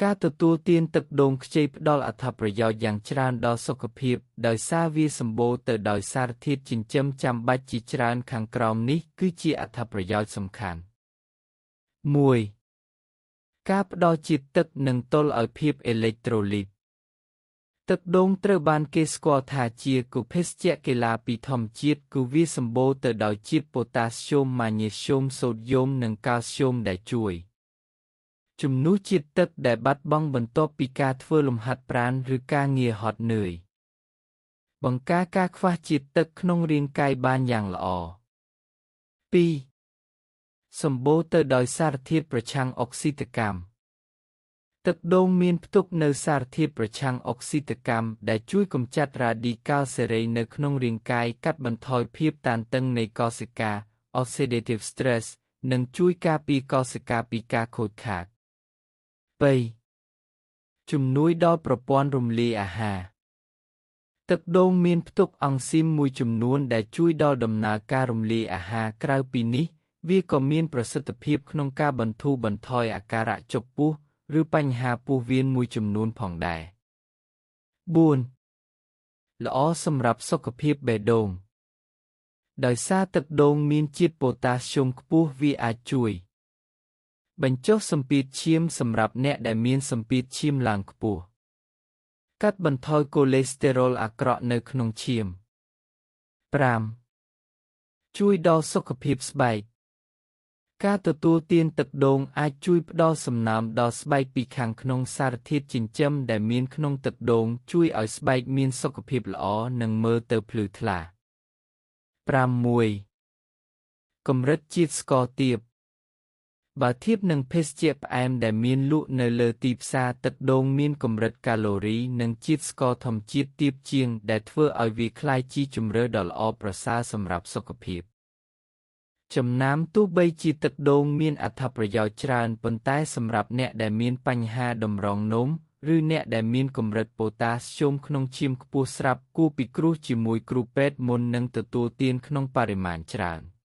ការទទួលទានទឹកដូងខ្ចីផ្ដល់អត្ថប្រយោជន៍យ៉ាងច្រើនដល់សុខភាពដោយសារវាសម្បូរទៅដោយសារធាតុចិញ្ចឹមចាំបាច់ជាច្រើនខាងក្រោមនេះគឺជាអត្ថប្រយោជន៍សំខាន់ 1. ការផ្ដល់ជាតិទឹកនិងទល់ឲ្យភាពអេឡិចត្រូលីតទឹកដូងត្រូវបានគេស្គាល់ថាជាភេសជ្ជៈកីឡាពីធម្មជាតិគឺវាសម្បូរទៅដោយជាតិប៉ូតាស្យូមម៉ាញ៉េស្យូមសូដ្យូមនិងកាល់ស្យូមដែលជួយជំនួសជាតិទឹកដែលបាត់បង់បន្ទាប់ពីការធ្វើលំហាត់ប្រាណឬការងារហត់នឿយបង្ការការខ្វះជាតិទឹកក្នុងរាងកាយបានយ៉ាងល្អ 2. សម្បូរទៅដោយសារធាតុប្រឆាំងអុកស៊ីតកម្មទឹកដូងមានផ្ទុកនូវសារធាតុប្រឆាំងអុកស៊ីតកម្មដែលជួយកម្ចាត់រ៉ាឌីកាល់សេរីនៅក្នុងរាងកាយកាត់បន្ថយភាពតានតឹងនៃកោសិកា oxidative stress និងជួយការពារកោសិកាពីការខូចខាត 3. ជំនួយដល់ប្រព័ន្ធរំលាយអាហារទឹកដូងមានផ្ទុកអង់ស៊ីមមួយចំនួនដែលជួយដល់ដំណើរការរំលាយអាហារក្រៅពីនេះវាក៏មានប្រសិទ្ធភាពក្នុងការបន្ធូរបន្ថយអាការៈចុកពោះឬបញ្ហាពោះវៀនមួយចំនួនផងដែរ 4. ល្អសម្រាប់សុខភាពបេះដូងដោយសារទឹកដូងមានជាតិប៉ូតាស្យូមខ្ពស់វាអាចជួយបញ្ចុះសម្ពាធឈាមសម្រាប់អ្នកដែលមានសម្ពាធឈាមឡើងខ្ពស់កាត់បន្ថយកូឡេស្តេរ៉ុលអាក្រក់នៅក្នុងឈាម 5. ជួយដល់សុខភាពស្បែកការទទួលទានទឹកដូងអាចជួយផ្ដល់សំណើមដល់ស្បែកពីខាងក្នុងសារធាតុចិញ្ចឹមដែលមានក្នុងទឹកដូងជួយឲ្យស្បែកមានសុខភាពល្អនិងមើលទៅភ្លឺថ្លា 6. កម្រិតជាតិស្ករទាបបើធៀបនឹងភេសជ្ជៈផ្អែមដែលមានលក់នៅលើទីផ្សារទឹកដូងមានកម្រិតកាឡូរីនិងជាតិស្ករធម្មជាតិទាបជាងដែលធ្វើឲ្យវាក្លាយជាជម្រើសដ៏ល្អប្រសើរសម្រាប់សុខភាពចំណាំទោះបីជាទឹកដូងមានអត្ថប្រយោជន៍ច្រើនប៉ុន្តែសម្រាប់អ្នកដែលមានបញ្ហាតម្រងនោមឬអ្នកដែលមានកម្រិតប៉ូតាស្យូមក្នុងឈាមខ្ពស់ស្រាប់គួរពិគ្រោះជាមួយគ្រូពេទ្យមុននឹងទទួលទានក្នុងបរិមាណច្រើន។